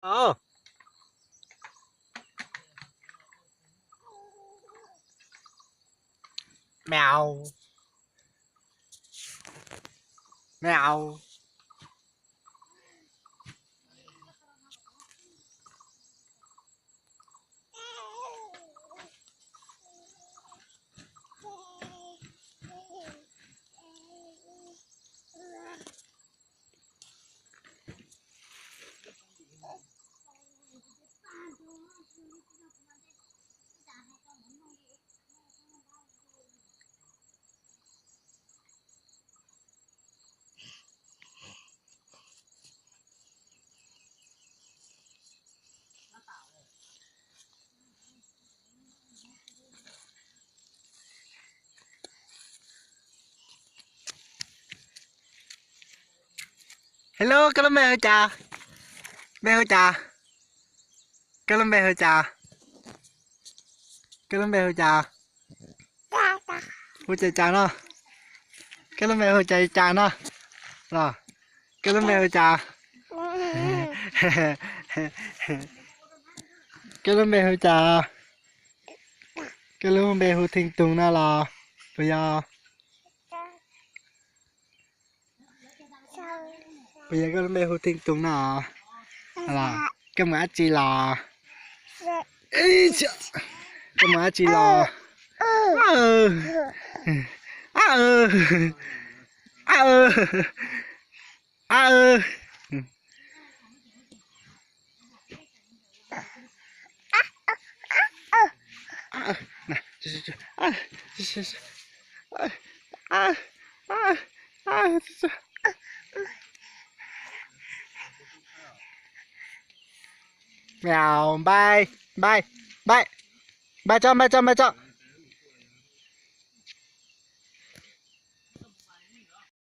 Ơ. Mèo. Mèo. Hello, koj lub npe hu cas? Npe hu cas? Koj lub npe hu cas? Koj lub npe hu cas? Hu cas cas no? Koj lub npe hu cas cas no? Los, koj lub npe hu cas? Koj lub npe hu cas? Koj lub npe hu Theej Tug no los puas yog? Puas yog koj lub npe hu Theej Tug no? Koj mus dab tsi los? Koj mus dab tsi los? Mèo, npai, npai, npai, npai tso, npai tso, npai tso.